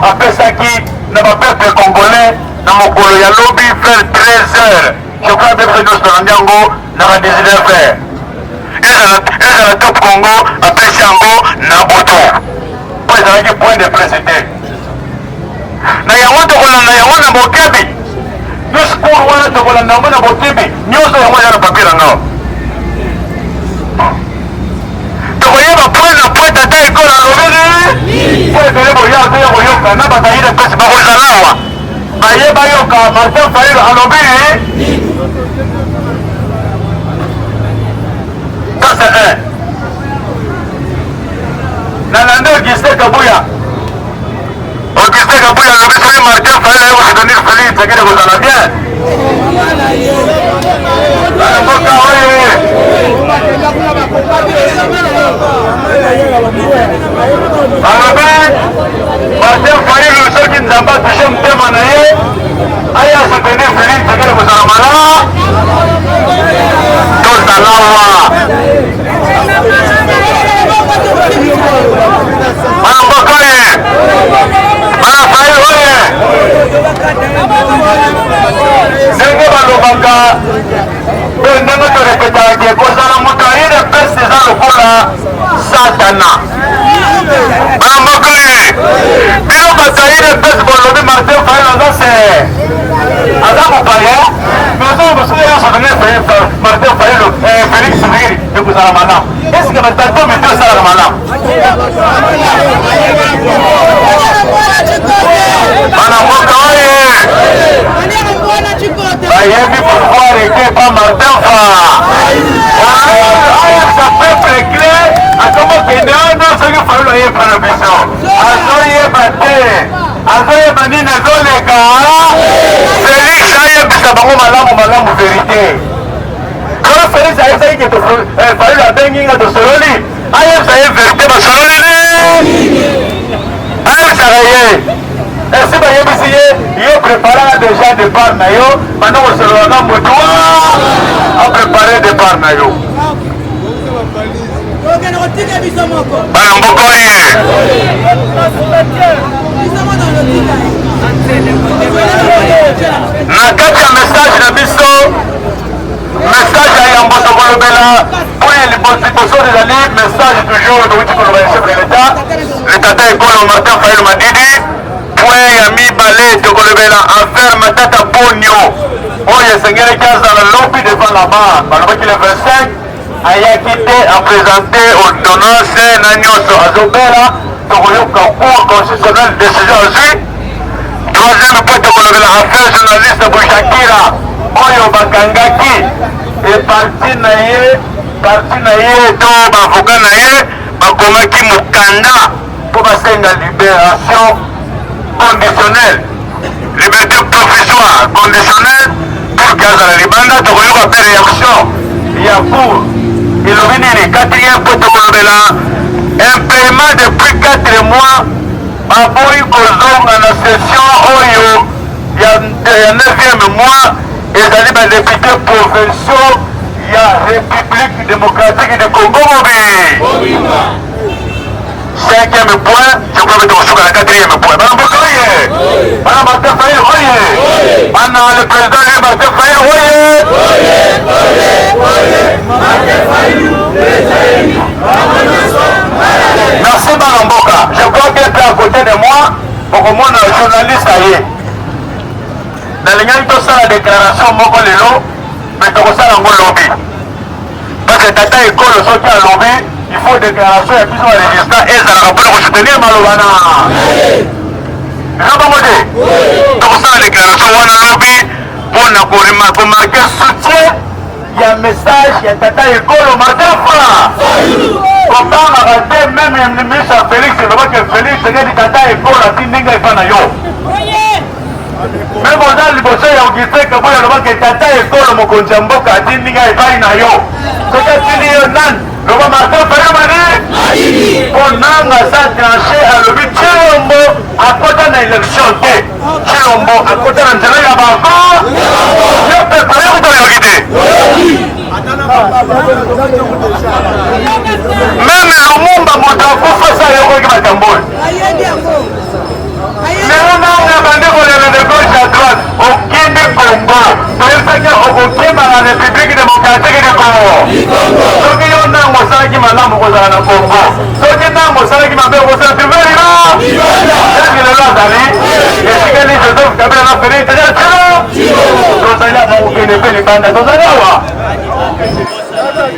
apesaki na bapeuple congolais na mokolo ya lobi vers 13 heures. Je crois bien biso nyonso tolandi yango na ba 19 heures. Ezala Top Congo apesi yango na butu mpo ezalaki point de presse te. Na yango tokolanda yango na bokebi, discours wana tokolanda yango na bokebi nyonso, yango eza na papier na ngao. Tokoyeba point na point tata ekolo alobi mpo ebele boya toya koyoka na bato ya udps bakozala awa baye bayoka Martin Fayulu alobi. Ça c'est un. Nalandi Augustin Kabuya. Augustin Kabuya alobi soki Martin Fayulu aye kosoutenir Félix Tshisekedi kozala bien. Bana mboka oye. Alobi Martin Fayulu soki Nzambe atouche motema na ye aya soutenir Félix Tshisekedi kozala malamu. Tozala wa. Bana mboka oye. Bana Fayulu oye. Ndenge balobaka mpe ndenge torepetaka ke kozala moto ya udps eza lokola satana. Bana mboka oye. Bino bato ya udps bolobi Martin Fayulu aza se aza mopaya, mais ozo mosusu ya soutenir Martin Fayulu, Félix Tshisekedi ekozala malamu. Est-ce que bato mito esalaka malamu? Bana mboka oye, bayebi pouvoir eke pa Martin Fa ayebisa peuple clair akomokende wana soki Fayulu ayepa na biso azoyeba te, azoyeba nini ezoleka. Félix ayebisa bango malamu malamu verité. Kolo Félix ayebisaki ke Fayulu abengi nga tosololi, ayebisa ye verité, basololi nini, ayebisaka ye esi bayebisi ye, yo préparaka déjà départ na yo, banda kosolola na motu aprépare départ na yo. Bana mboka oye, na kati ya message na biso, message ya yambo tokolobela point liboso ezali message toujours touti koloba ya chef de l'État, le tata ekolo Martin Fayulu Madidi. Point ya mibale tokolobela affaire Matata Ponyo oyo esengelaki azala lobi devant la barre, balobaki le 25, ayaki te aprésente ordonnance na nyonso, azobela, tokoyoka cour constitutionnelle décision azwi. Troisième point tokolobela affaire journaliste Bushakira oyo bakangaki e parti na ye, parti na ye to baavocat na ye bakomaki mokanda mpo basenga libération conditionnelle, liberté provisoire conditionnelle pour que azala libanda. Tokoyoka mpe réaction ya cour elobi nini. Quatrième point tokolobela impaiement depuis 4 mois, baboyi kozonga na session oyo ya 9e mois, ezali badéputé provinciaux ya République démocratique du Congo mobi. Cinquième point, je crois que tokosuka na quatrième point. Bana mboka oye, bana Martin Fayulu oye, bana le président lui Martin Fayulu oye. Merci bana mboka. Je crois que à côté de moi bokomona journaliste aye. Nalingaki tosala déclaration moko lelo, mais tokosala yango lobi, parce que tata ekolo soki alobi, il faut déclaration ya biso barésistant ezalaka mpona kosoutenir maloba na eza bongo te. Tokosala déclaration wana lobi mpona komarquer soutien ya message ya tata ekolo Martin Fa. Kobangaka te, même ministre ya Félix elobaki Félix Tshisekedi tata ekolo atindi ngai epa na yo. Même oza liboso ya Augustin Kabuya alobaki tata ekolo mokonzi ya mboka atindi ngai epai na yo. Soki atindi yo nani, loba Martin Fayulu mani mpo nanga sa tranché, alobi Tshilombo akota na élection te, Tshilombo akota na nzela ya bako yo mpe bayoki toyoki te. Même Lumumba moto akufa sa ayokoki makambo oyo. azali esikali Joseph Kabila na Felix Tshisekedi. Tozali awa kokende mpe libanda, tozali awa.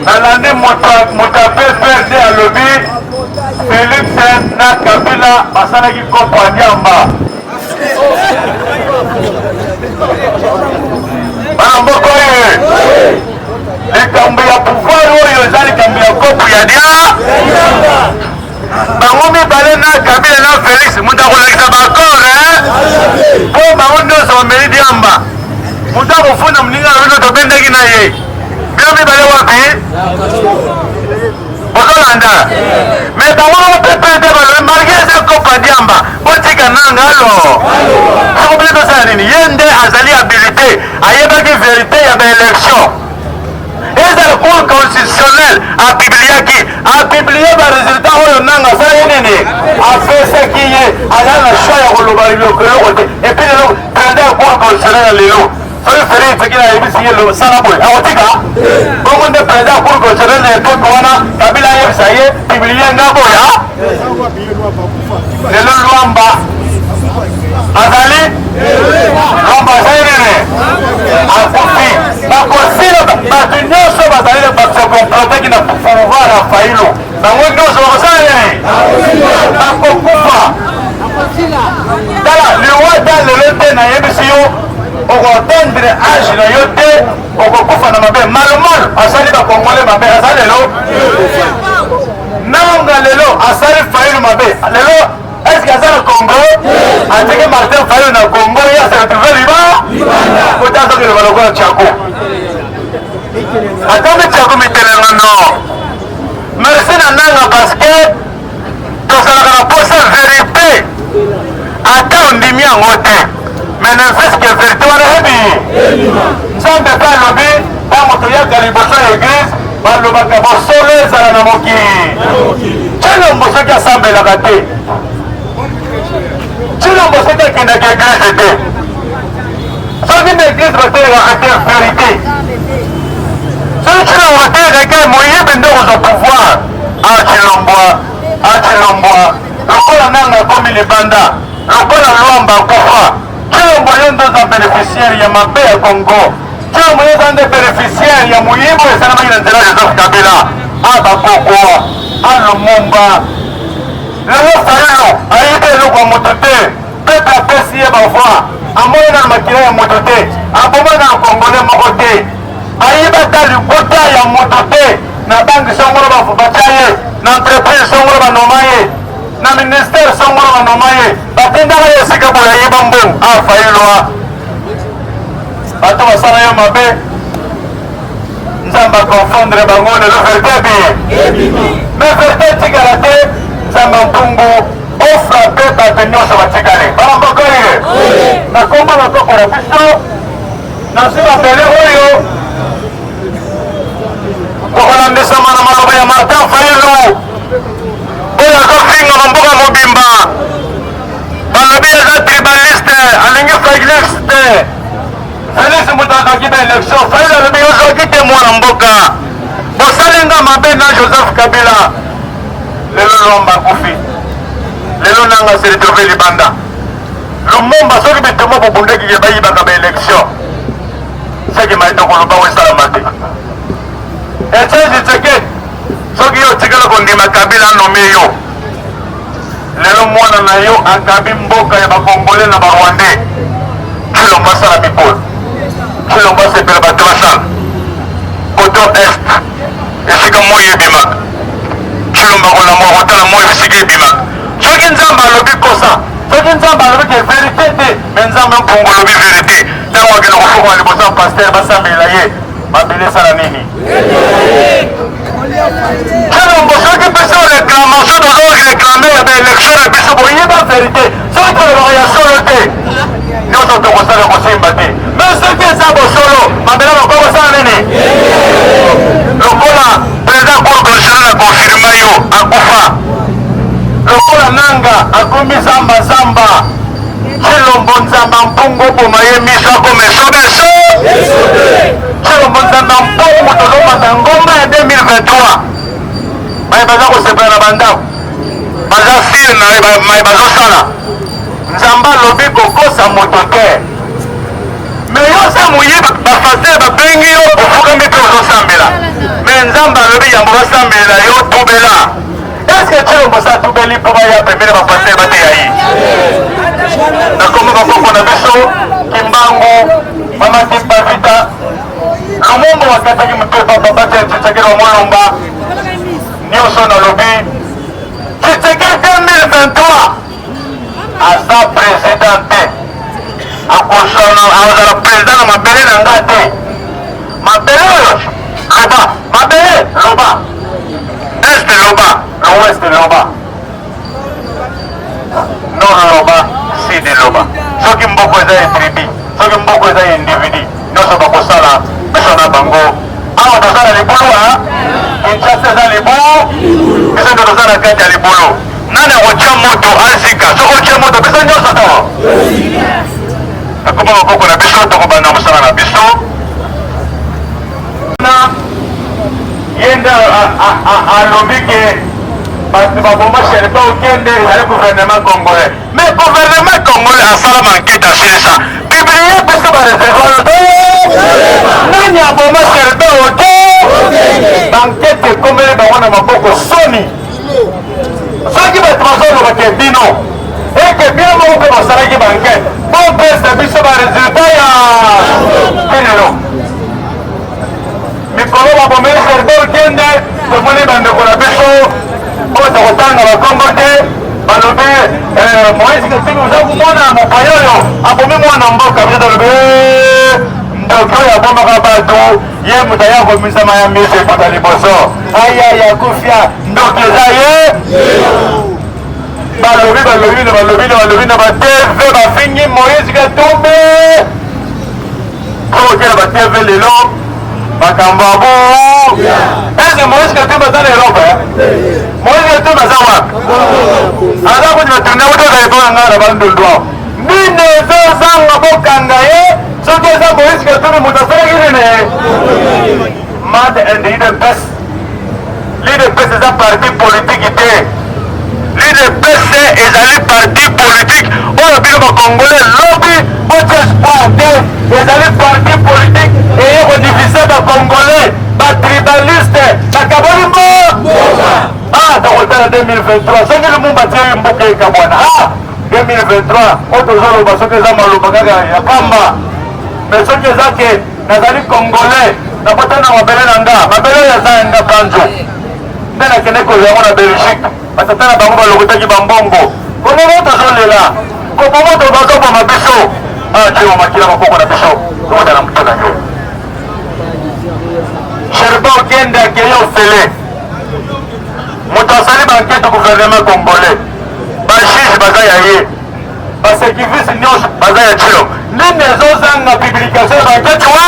Nalandi moto ya PPRD alobi Felix na Kabila basalaki kopo ya diamba. Bana mboka oyo likambo ya pouvoir oyo eza likambo ya kopo ya dia bango mibale na Kabila na Felix moto akolakisa baaccord mpo bango nyonso bameli diamba moto akofunda moninga na bino tobendaki na ye bino mibale wapi bozolanda me bango moko mpe mpe te balobi malgre eza kopa diamba botika nanga alo soko bino tosala nini ye nde azali habilité ayebaki verité ya baélection ezala cour constitutionnel apibliaki apiblie baresultat oyo nanga asalaki nini apesaki ye azali na choix ya koloba eloko te epuis lelo président ya cour constitutionnel ya lelo soki Felix Tshisekedi ayebisi ye lo sala boye akotika bongo nde président ya cour constitutionnelle na epoque wana Kabila ayebisa ye publie nga boya lelo Luamba azali Luamba azali nini akufi bakosila bato nyonso bazali bakokomplotaki na pouvoir ya Fayulu bango nyonso bakosala nini bakokufa tala liwa ta lelo te nayebisi yo okoatendre age na yo te okokufa na mabe malumalu asali bakongole mabe aza lelo nanga lelo asali fayulu mabe lelo eske aza na congo atiki martin fayulu na congo ye ase retrouve liba kota azokeloba lokola chako atomi chako mitelengano merci na nanga parce que tozalaka na posa verite ata ondimi yango te mais ne fût que verite wana ebi nzambe mpe alobi ntango toyaka liboso ya eglise balobaka bosolo ezala na mokili tshilombo soki asambelaka te tshilombo soki akendaka eglise te soki na eglise batelekaka te verite soki tshilombo atelekaka te moyibi nde okozwa pouvoir achilombwa achilombwa lokola nanga akomi libanda lokola lwamba akufa tshilombo yo nde oza bénéficiaire ya mabe ya congo tshilombo yo oza nde bénéficiaire ya moyibo esalamaki na nzela joseph kabila abakoko alumumba lelo fayulu ayibi eloko ya moto te Peuple apesi ye ba voix, amoni nanu makila ya moto te, aboma nanu congolais moko te, ayiba ata libota ya moto te. Na banque songolo batia ye, na entreprise songolo banoma ye, na ministère songolo banoma ye, batindaka ye esika boye ayiba mbongo. Ah, Fayulu bato basala yo mabe, Nzambe akonfondre bango lelo verite ebimi, mais verite etikala te. Nzambe mpungu ofrape bato nyonso batikali bana mboka ye na kombo na koko na biso nazwi mabele oyo tokolandisama na maloba ya Martin Fayulu oyo azofingama mboka mobimba balobi eza tribaliste alingi Felix te Felix moto azwaki ba election Fayulu alobi ozwaki te mwana mboka bosali nga mabe na Joseph Kabila lelo Lwamba akufi lelo nanga se retrouve libanda Lumumba soki bitumba bobundaki ke bayibaka ba election seke mai tokoloba oyo esalama te Etienne Tshisekedi soki yo otikala kondima Kabila anome yo lelo mwana na yo akabi mboka ya bakongole na barwandais Tshilombo asala mikolo Tshilombo asepela bato basala koto est esika moi ebimaka Tshilombo akolamwa kotala moi esika ebimaka soki nzambe alobi kosa soki nzambe alobi ke verite te me nzambe mpungu alobi verite ntango akende kofukama liboso ya paster basambela ye mabele esala nini Tshilombo soki biso réclamation tozo réclame ya baélection na biso boyeba verité soki tolobaka ya solo te nyonso tokosala kosimba te mais soki eza bosolo mabele bakoki kosala nini lokola président cour constitutionnel akonfirma yo akufa lokola nanga akomi zamba zamba Tshilombo Nzamba mpungu oboma ye miso akoma esobeso Tshilombo Nzamba mpungu tozomata ngomba ya 2023 baye baza kosepela na bandako baza sire na maye bazosala. Nzambe alobi kokosa moto te. Mais yo oza moyibi, ba pasteur babengi yo ofukami mpe ozosambela, mais Nzambe alobi yambo basambelela yo tubela. Est-ce que Tshilombo sa tubeli mpo baya pembeni ba pasteur bateya ye? Nakoma bakoko na biso Kimbangu, Mama Kimpa Vita, Lumumba bakataki moto epa papa Tshisekedi wa Mulumba, nyonso nalobi Tshisekedi 2023 aza president te, akozala azala president na mabele na nga te. Mabele oyo loba, mabele loba, est loba, l'ouest loba, nord loba, sud loba. Soki mboko eza ya tribu, soki mboko eza ya individu, nyonso bakosala biso na bango. Awa toza na libulu, Kinshasa eza libulu, biso nde toza na kati ya libulu. Nani akotya moto azika? Soki otye moto, biso nyonso to akoma maboko na biso, tokobanda mosala na biso. Na ye nde alobi ke bato baboma Sherpa Okende ezali gouvernement congolais. Mais gouvernement congolais asala mankete, asilisa publie biso bareservoir te. Nani aboma Sherpa Oke? Bankete ekomeli bango na maboko, soni. Soki bato bazoloba ke bino eke bino moko mpe basalaki bankete, bopesa biso baresultat ya lelo. Mikolo babomeli Sherpa Okende, tomoni bandeko na biso oyo tokotanga bakombo te balobi Moïse Katumbi, oza komona mopaya oyo abomi mwana mboka. Biso tolobi ndoki oyo abomaka bato, ye moto aya komisama ya miso ekota liboso, ayaya kufia ndoki eza ye. Balobi, balobi na balobi na balobi na batv, bafingi Moïse Katumbi. Tokokela batv lelo makambo ya bo ese Moïse Katumbi aza na Europe? Moïse Katumbi aza wapi? Aza kuti batunda kuti ozali mpona ngai na Bandundu awa. Nini ezozanga bokanga ye? Soki eza Moïse Katumbi moto asalaki nini? Mad and UDPS. L'UDPS eza parti politique te. L'UDPS ezali parti politique oyo bino bakongole lobi botia espoir te. Ezali parti politique eye kodivise bakongole, batribaliste bakaboli mbo. Ah, tokotala 2023 soki Lumumba atie mboka ekabwana. Ah, 2023 oyo tozoloba, soki eza maloba kaka ya pamba, mais soki eza ke nazali congolais, nakota na mabele na nga, mabele oyo eza ya nga panzo nde nakende kozwa yango na Belgique. Batata na bango balokotaki bambongo. Kongo tozolela koboma, to bazoboma biso. Tio makila maboko na biso, tokota na moto na yo. Sherba Okende akei ofele, moto asali bankete gouvernement congolais, bajuge baza ya ye, basekivisi nyonso baza ya Tshilo. Nini ezozanga publication ya bankete wa?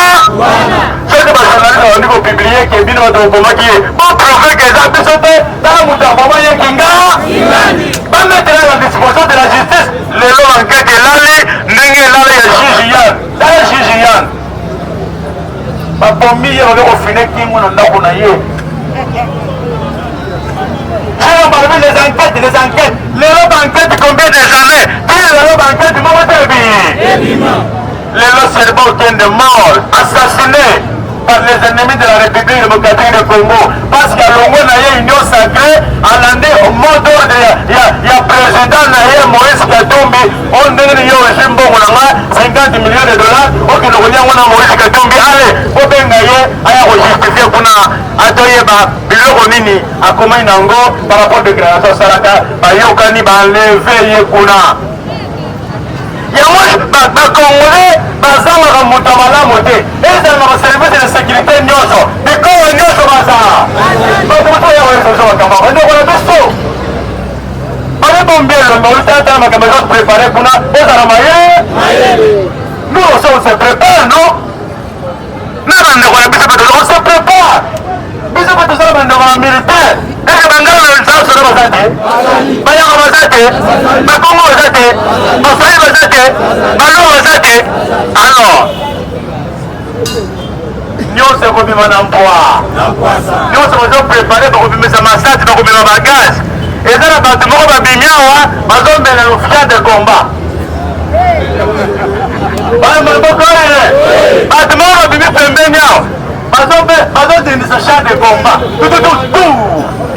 Soki bajournaliste babandi kopublie ke bino bato bobomaki ye, boprouve ke eza biso te. Tala moto aboma ye, kinga bamettre na disposition de la justice. Lelo bankete elali ndenge elali ya juge Yan. Tala juge Yan, babomi ye, babe kofine kingo na ndako na ye. Tshilo balobi les enquêtes, les enquêtes. Lelo bankete combien des années? Ti lelo bankete moko te ebi. Lelo Serba Okende mort, assassiné par les ennemis de la République démocratique du Congo, parce que alongwe na ye Union sacrée, alandi mot d'ordre ya président na ye Moïse Katumbi. Oyo ndenge nini yo ozwi mbongo na nga 50 millions de dollars, okende kolia yango na Moïse Katumbi? Ale bobenga ye aya kojustifie kuna, atoyeba biloko nini akomai na yango par rapport déclaration asalaka. Bayokani, baenleve ye kuna. Yango bakongole bazangaka moto ya malamu te. Ezala na baservice de sécurité nyonso, bikolo nyonso, baza bato moto ya koyesoso makambo bandeko na biso balebombi elongo olutata makambo eza prépare kuna. Ozala maye, nous aussi on se prépare, non? Na bandeko na biso bato, on se prépare. Biso mpe tozala bandeko ya militaire eke bangala na lisanso baza te, bayaka baza te, bakongo baza te, baswahili baza te, baluba baza te. Alors nyonso ekobima na mbwa, nyonso bazoprépare, bakobimisa masasi, bakobima bagaz. Eza na bato moko babimi awa, bazomela lofia de combat. Bana maboko oye, bato moko babimi pembeni awa bazodendisa char de combat tututu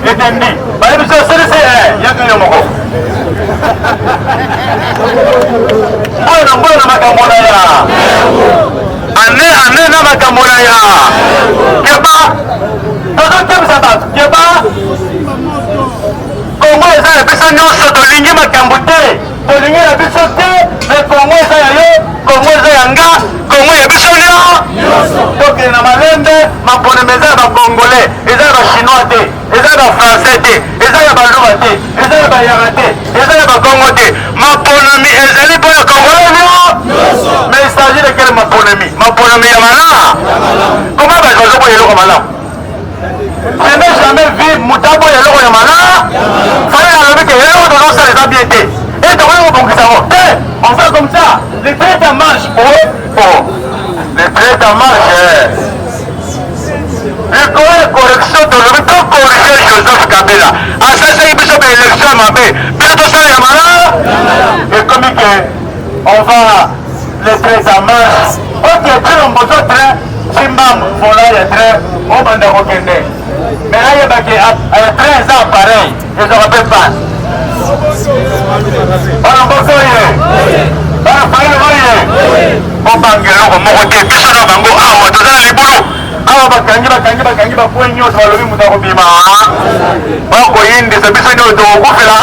edendi, bayebi biso osilisi yaka yo moko oyo na mbula na makambo na ya ane ane na makambo na ya keba, tozokebisa bato keba. Kongo eza ya biso nyonso, tolingi makambo te, tolingi na biso te, me Kongo eza ya yo, Kongo eza ya nga, Kongo ya biso nyonso. Tokende na malembe, maponema eza ya Bakongole, eza ya Bachinois te, eza ya Bafrançais te, eza ya Baluba te, eza ya Bayaka te, eza ya Bakongo te. Maponami ezali mpo ya Kongole nyonso. Mais il s'agit de quel maponami? Maponami ya malamu. Comment bato bazoboya eloko malamu? Je n'ai jamais vu moto aboya eloko ya malamu. Fayulu alobi ke eloko tozosala eza bien te, e tokoki kobongisa yango te. On fait comme ça, le train en marche. Oh oh, le train en marche likolo ya correction. Tolobi tocorrige Joseph Kabila, asalisaki biso baélection ya mabe, biso tosala ya malamu. Ekomi ke on va le train en marche. Ok, Tshilombo, zo train simba volant ya train, obanda kokende, mais ayebaki train eza appareil ezwaka mpe panne. Bana mboka oye, bana Fayulu oye, bobanga eloko moko te. Biso na bango awa toza na libulu awa, bakangi bakangi bakangi bakwe nyonso, balobi moto akobima, bakoyindisa biso nyonso, tokokufela.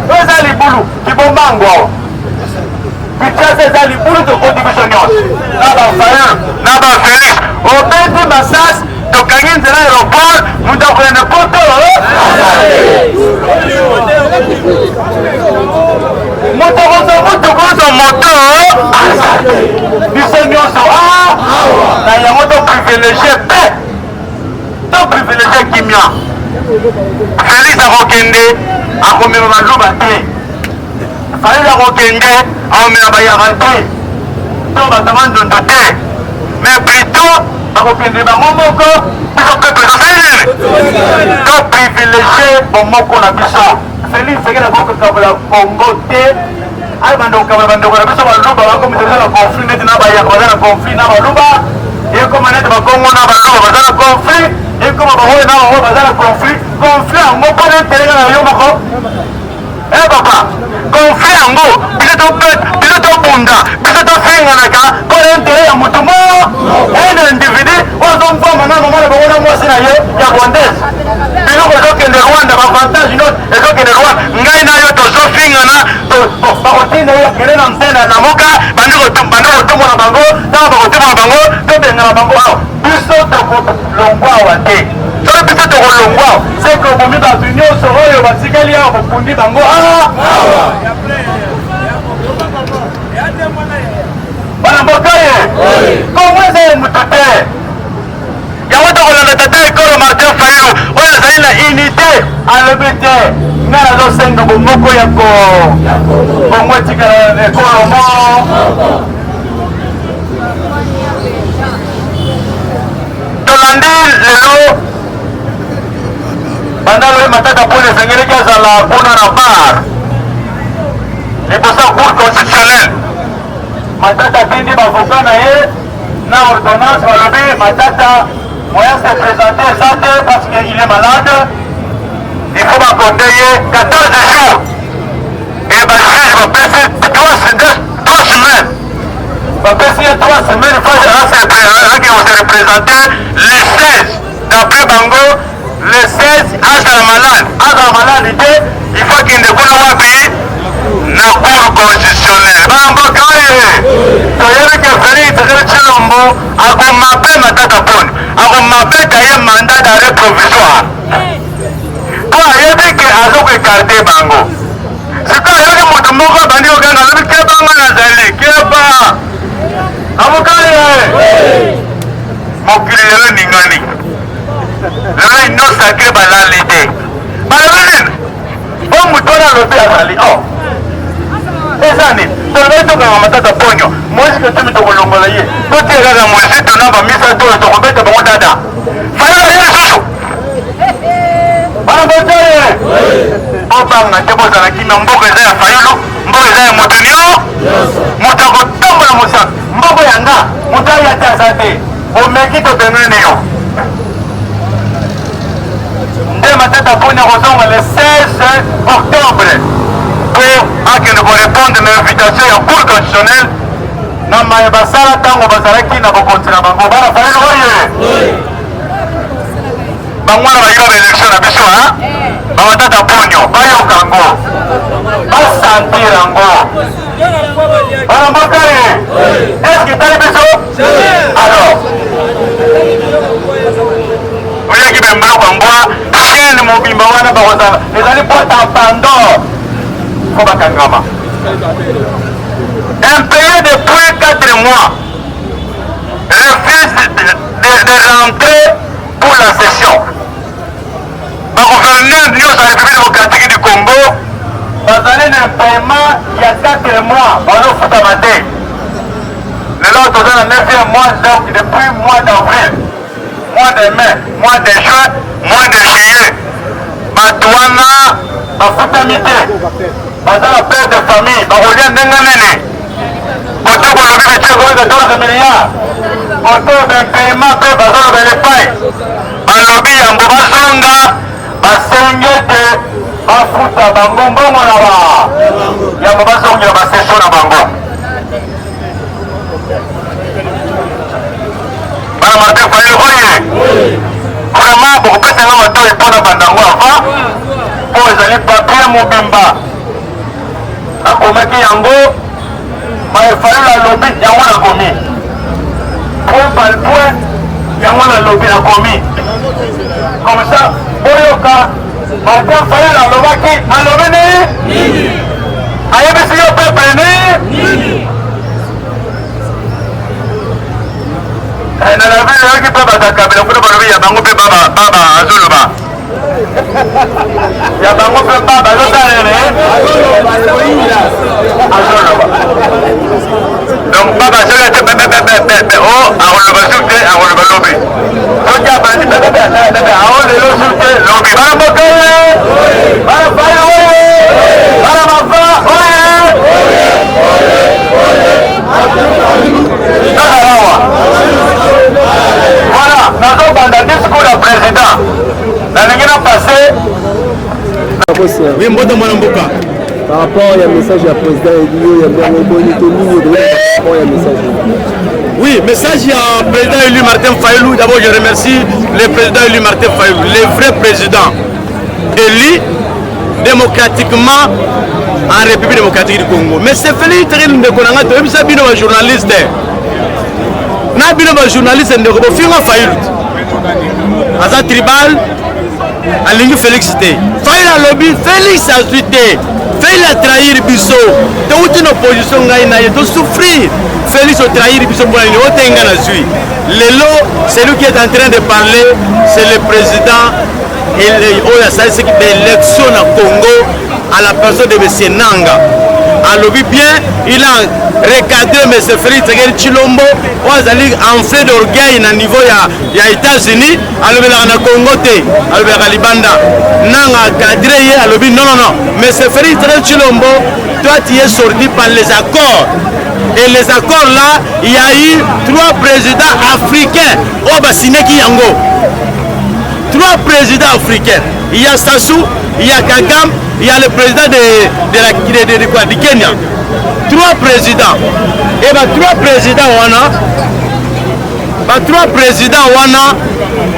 Eza libulu kibombango awa. Kinshasa eza libulu, tokoti biso nyonso na baFayulu na baFélix. Obeti masasi, tokangi nzela aéroport, moto akokende poto, moto akozwa motuka, ozwa moto, biso nyonso na yango. Toprivilégie mpe toprivilégie kimia. Félix akokende, akomema Baluba te. Fayulu akokende, akomema Bayaka te to bato Bandundu te, mais plutôt bakokende bango moko. Biso peuple tosali nini? Toprivilégie bomoko na biso. Félix Tshisekedi akokabola Congo te. Ayi banda kokabola bandeko na biso Baluba, bakomisa biso na conflit neti na Bayaka baza na conflit na Baluba, ekoma neti Bakongo na Baluba baza na conflit, ekoma baoyo na bango baza na conflit. Conflit yango mpona etelenga na yo moko. Eh papa, conflit yango biso tobunda, biso tofinganaka mpona intérêt ya motu moko, un individu oyo azomvama na mama na bango na mwasi na ye ya rwandaise. Biloko ezokende Rwanda, baavantage nyonso ezokende Rwanda. Ngai na yo tozofingana. Bakotinda ye akende na nzela na moka, bandi kotombola bango. Ntango bakotombola bango, tobengana bango awa. Biso tokolongwa awa te. Soki biso tokolongwa, seke obomi bato nyonso oyo batikali awa, bokundi bango awa. Bana mboka ye, Kongo eza ya moto te. Yango tokolanda tata ekolo Martin Fayulu oyo azali na unité. Alobi te, ngai nazosenga bomoko ya ko Kongo etikala ekolo mo. Tolandi lelo, banda loyi Matata Mpona esengelaki azala kuna na bar liboso ya Cour constitutionnelle. Matata atindi baavocat na ye na ordonnance, balobi Matata moyen se présenter eza te parce que il est malade, il faut bakonde ye 14 jours et bajuge bapesi 3 semaines, bapesi ye 3 semaines. Faut ake se représenter le 16. D'après bango, le 16 azala malade, azala malade te, il faut akende kuna wapi? Na Cour constitutionnelle. Bana mboka oye, toyebi ke Félix Tshisekedi Tshilombo akomape Matata Ponyo, akomabeta ye mandat d'arrêt provisoire mpo ayebi ke azokoécarter bango. Sikoyo ayoki moto moko abandi kokanga, alobi kebanga, nazali keba amokaye. Mokili lelo eningani, lelo union sacrée balali te. Balobi nini? Po moto wana alobi azali o eza nini? Tolobi tokanga Matata Ponyo, Moïse Katumbi tokolongola ye, totia kaka Mozito na bamisato oyo tokobeta bango dada. Fayulu ye lisusu. Bana botoye, bobanga te, bozala kimia. Mboka eza ya Fayulu, mboka eza ya moto nio. eza te. Omeki tobengani yo. Nde Matata Ponyo akozonga le 16 octobre mpo akende korepondre na invitation ya cour constitutionnelle na maye basala ntango bazalaki na bokonzi na bango. Bana Fayulu oye! Bango wana bayiba ba election na biso hein? Ba Matata Ponyo bayoka yango, basentir yango. Bana mboka ye, est-ce que etali biso? Alors oyaki bembiloko ya mbwa chaîne mobimba wana bakozala ezali boîte en Pandore, fo bakangama. Impayé depuis 4 mois, refuse de rentrer pour la session. Bagouverneur nyonso ya République démocratique du Congo bazali na paiement ya 4 mois, bazofutama te. Lelo toza na 9e mois, donc depuis mois d'avril, mois de mai, mois de juin, mois de juillet, bato wana bafutami te, baza na père de famille, bakolia ndenge nini? Kote bolobi budget ekomi 14 milliards, kote baimpayement mpe bazolobela epai balobi yango bazonga, basengi ete bafuta bango mbongo na ba yango, bazongela basession na bango. Bana Martin Fayulu oye! Vraiment bokopesa nga matoi mpo na banda yango avant, mpo ezali papier mobimba nakomaki yango. Maye Fayulu alobi, yango nakomi point par point, yango nalobi, nakomi comme ça boyoka. Martin Fayulu alobaki, alobi nini? Ayebisi yo peuple nini? Na la ville oyoki mpe bato ya Kabila kuna balobi ya bango mpe baba baba azoloba, ya bango mpe baba azosala nini? Azoloba. Donc baba soki ate bebebebebe o akoloba su te, akoloba lobi. Soki abandi bebebebebe ao lelo su te, lobi. Bana mboka oye! Bana faya oye! Bana mafa oye! Kaka awa, voilà, nazobanda discours ya président, nalingi na passe. Oui, mbote mwana mboka. Par rapport ya message ya président élu ya mbongo boni to nini par rapport ya message? Oui, message ya président élu Martin Fayulu. D'abord, je remercie le président élu Martin Fayulu, le vrai président élu démocratiquement en République démocratique du Congo. Mais c'est Félix Tshisekedi, ndeko na nga, toyebisa bino ba journaliste. Na bino ba journaliste, ndeko, bofinga Fayulu. Aza tribal, alingi Félix te. Fayulu alobi Félix azwi te. Félix atrahir biso. Touti na opposition, ngai na ye tosouffrir. Félix otrahir biso mpona nini? Ote nga nazwi. Lelo, celui qui est en train de parler, c'est le président oyo asalisaki baélection na Congo, à la personne de monsieur Nanga. Alobi bien, il a recadré monsieur Félix Tshisekedi Tshilombo oyo azali enflé d'orgueil na niveau ya États-Unis, alobelaka na Congo te, alobelaka libanda. Nanga cadré ye, alobi: non, non, non, monsieur Félix Tshisekedi Tshilombo, toi tu es sorti par les accords, et les accords là, il y a eu trois présidents africains oyo basignaki yango, trois présidents africains. Il y a Sassou, il y a Kagame, il y a le président de la, de quoi, du Kenya. Trois présidents. Et bah, trois présidents wana, bah, trois présidents wana,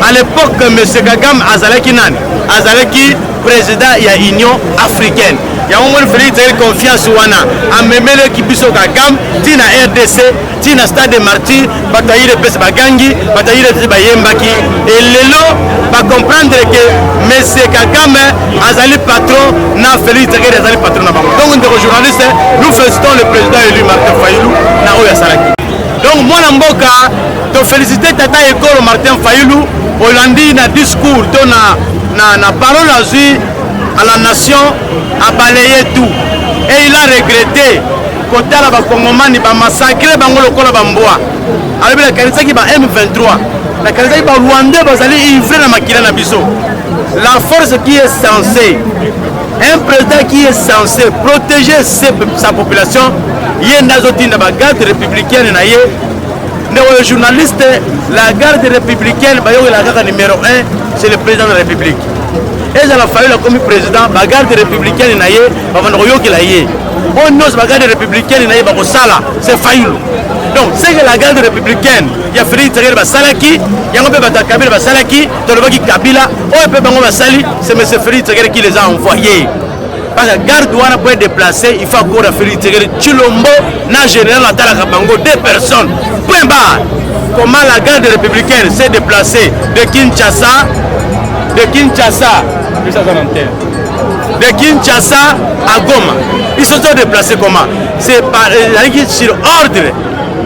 à l'époque, M. Kagame azalaki nani? Azalaki président ya Union africaine. Yango moni Félix Tshisekedi confiance wana amemeleki biso Kagame ntina RDC, ntina stade de Martyr. Bato ya UDPS bagangi, bato ya UDPS bayembaki. E lelo bacomprendre ke monsieur Kagame azali patron na Félix Tshisekedi, azali patron na bango. Donc ndeko journaliste, nous félicitons le président élu Martin Fayulu na oyo asalaki. Donc mwana mboka, tofélicité tata ekolo Martin Fayulu. Olandi na discours to na parole azwi à la nation, a balayé tout et il a regretté kotala bakongomani bamassacre bango lokola bambwa. Alobi: nakanisaki ba M23, nakanisaki barwandais bazali ivre na makila na biso. La force qui est censée, un président qui est censé protéger sa population, ye nde azotinda bagarde républicaine na ye. Ndeko le journaliste, la garde républicaine bayokelaka kaka numéro 1, c'est le président de la République. Ezala Fayulu akomi président, ba garde républicaine na ye bavanda koyokela ye. Oyo nyonso ba garde républicaine na ye bakosala, c'est Fayulu. Donc, c'est que la garde républicaine ya Félix Tshisekedi basalaki, yango mpe bato ya Kabila basalaki, tolobaki Kabila, oyo mpe bango basali, c'est M. Félix Tshisekedi qui les a envoyés. Parce que garde wana pour être déplacé, il faut accord à Félix Tshisekedi Tshilombo na général atalaka bango deux personnes. Point barre. Comment la garde républicaine s'est déplacée de Kinshasa, de Kinshasa, de Kinshasa à Goma. Ils se sont déplacés comment? C'est par sur ordre.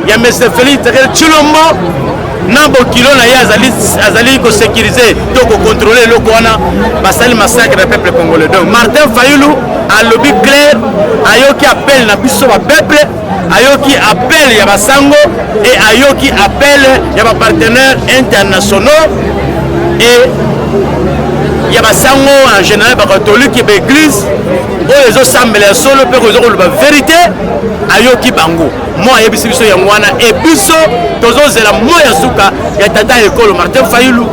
Il y a M. Félix Tshisekedi Tshilombo na bokilo na ye azali, azali kosécuriser to kocontrôle eloko wana basali massacre ya peuple congolais. Donc Martin Fayulu alobi clair, ayoki appel na biso ba peuple, ayoki appel ya basango et ayoki appel ya ba partenaires internationaux et ya basango en général bacatholique ba église oyo ezosambela ya solo mpe koza koloba vérité, ayoki bango mo ayebisi biso yango wana. E biso tozozela mo ya suka ya tata ekolo Martin Fayulu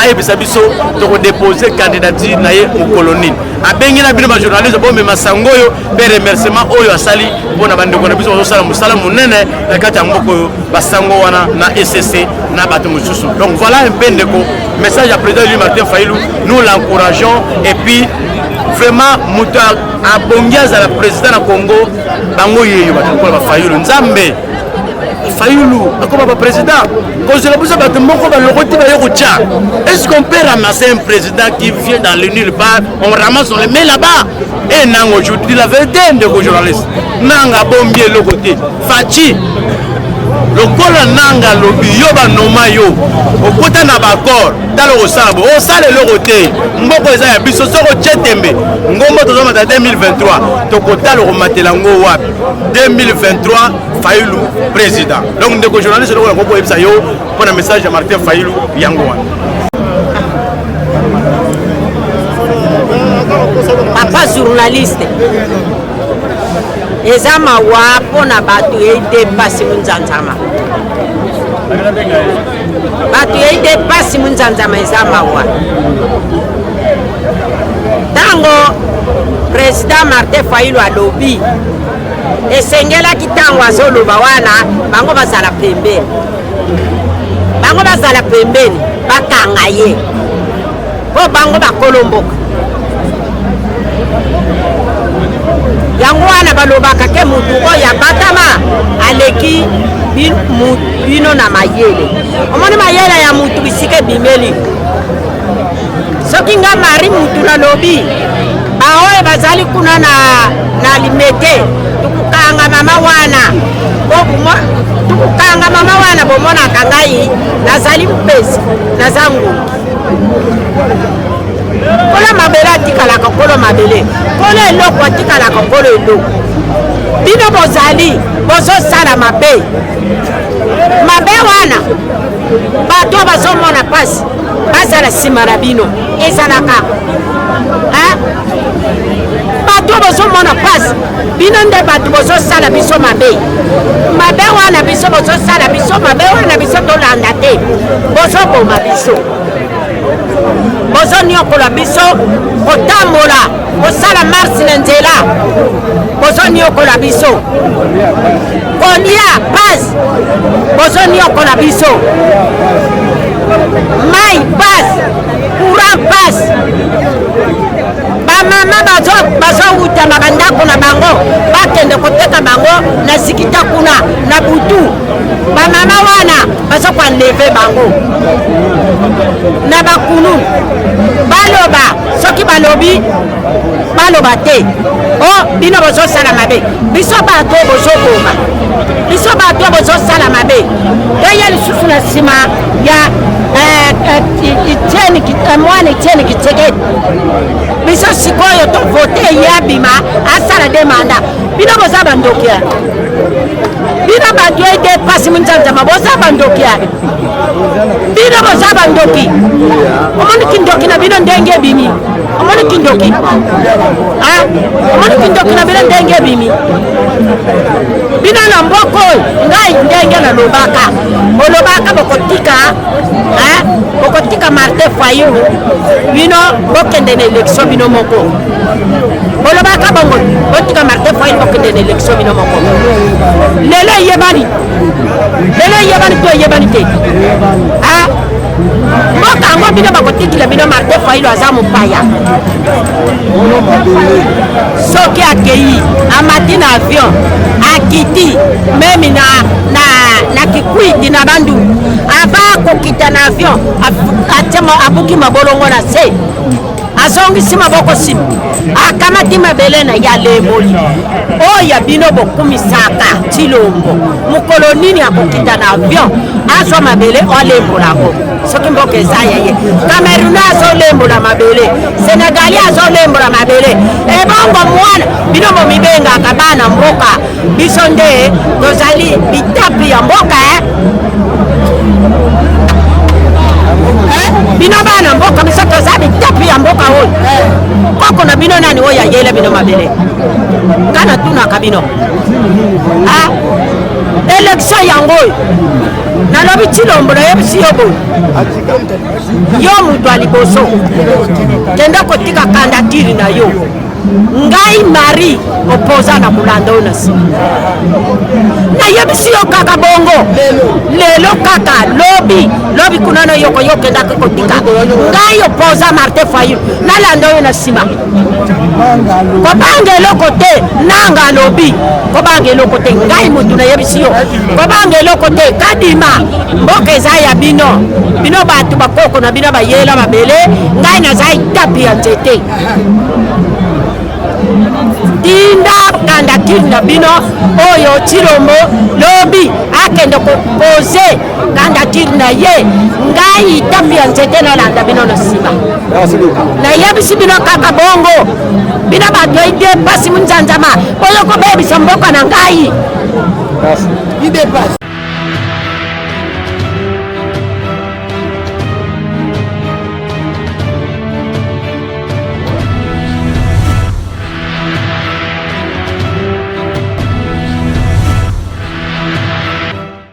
ayebisa biso tokodepose candidature na ye mokolo nini. Abengi na bino bajournaliste bomema sango oyo mpe remerciement oyo asali mpona bandeko na biso bazosala mosala monene na kati ya mboka oyo, basango wana na ECC na bato mosusu. Donc voilà un peu ndeko message ya président élu Martin Fayulu. Nous l'encourageons et puis vraiment moto abongi azala président na Congo bango yeyo bato lokola bafayulu. Nzambe, Fayulu akoma baprésident kozela biso bato moko balokoti baye kotya. Est-ce qu'on peut ramasser un président qui vient dans le nulle part? On ramasse, on le met là-bas. Et Nango, je dis la vérité, ndeko journaliste, Nanga bombi eloko te. Fatshi lokola Nanga alobi yo banoma yo okota na baaccord, tala okosala bo osala eloko te. Mboka eza ya biso. Soki otie tembe, ngombo tozomata 2023, tokotala okomatela ngo wapi. 2023 Fayulu président. Donc ndeko journaliste, eloko nakoki koyebisa yo mpo na message ya Martin Fayulu yango wana. Papa journaliste, eza mawa mpona bato ya UDPS munzanzama, bato ya UDPS munzanzama, eza mawa. Ntango président Martin Fayulu alobi, esengelaki ntango azoloba wana bango bazala pembeni, bango bazala pembeni, bakanga ye mpo bango bakolo mboka. Yango wana balobaka ke mutu oyo abatama aleki bino na mayele. Omoni mayele ya mutu bisika ebimeli. Soki nga Mari mutu nalobi, baoyo bazali kuna na Limete, tukukanga mama wana, tukukanga mama wana. Bomonaka ngai nazali mpesi, naza ngungi. Kolo mabele atikalaka kolo mabele, kolo eloko atikalaka kolo eloko. Bino bozali bozosala mabe, mabe wana bato bazomona mpasi bazala nsima na bino. Ezalaka bato bozomona mpasi, bino nde bato bozosala biso mabe. Mabe wana biso bozosala biso mabe wana, biso tolanda te. Bozoboma biso, bozoniokola biso, kotambola kosala marche na nzela, bozoniokola biso, kolia pasi, bozoniokola biso, mai pasi, courant pasi. Bamama bazowuta na bandako na bango, bakende koteka bango na sikita kuna na butu. Bamama wana bazokoenlever bango na bakulu. Baloba, soki balobi, baloba te o bino bozosala mabe. Biso bato bozoboma biso, bato bozosala mabe. Toye lisusu na nsima ya mwana Etienne Tshisekedi. Biso sikoyo tovote ye abima asala deux mandats. Bino boza bandoki ya bino bato ete pasi munzanzama, boza bandoki ya bino, boza bandoki. Omoni kindoki na bino ndenge ebimi. Omoni kindoki, omoni kindoki na bino ndenge ebimi bino na mboka oyo. Ngai ndenge nalobaka, olobaka bokotika, bokotika Martin Fayulu, bino bokende na élection bino moko. Bolobaka bongo, botika Martin Fayulu, bokende na élection bino moko. Lelo eyebani, lelo eyebani to eyebani te. Mboka yango bino bakotikila bino, Martin Fayulu aza mopaya. Soki akei, amati na avion, akiti même na Kikwiti na Bandundu, ava kokita na avion, abuki mabolongo na se, azongisi maboko nsima, akamati mabele na ye, alemboli. Oyo ya bino bokumisaka Tshilombo, mokolo nini akokita na avion, azwa mabele, alembola yango? Soki mboka eza ya ye, Cameroun azolembola mabele, Senegali azolembola mabele, ebongo mwana bino bomibengaka bana mboka, biso nde tozali bitapi ya mboka, eh? Bino bana mboka, biso toza bitapi ya mboka oyo. Koko na bino nani oyo ayele bino mabele? Nga natunaka bino. Ah, élection yango oyo nalobi, Tshilombo, nayebisi yo boye: yo moto ya liboso, kende kotika candidature na yo. Ngai Marie opoza na kolanda oyo na nsima. Nayebisi yo kaka bongo lelo, kaka lobi lobi kuna na yoko yo okendaki kotika. Ngai opoza Martin Fayulu, nalanda oyo na nsima. Kobanga eloko te, nanga alobi kobanga eloko te. Ngai motu nayebisi yo, kobanga eloko te. Kadima, mboka eza ya bino, bino bato bakoko na bino bayela mabele. Ngai naza etape ya nzete. Tinda candidature na bino oyo Tshilombo lobi akende kopose candidature na ye, ngai etape ya nzete, nalanda bino na nsima. Nayebisi bino kaka bongo, bino bato ide mpasi munzanzama oyo kobebisa mboka na ngai.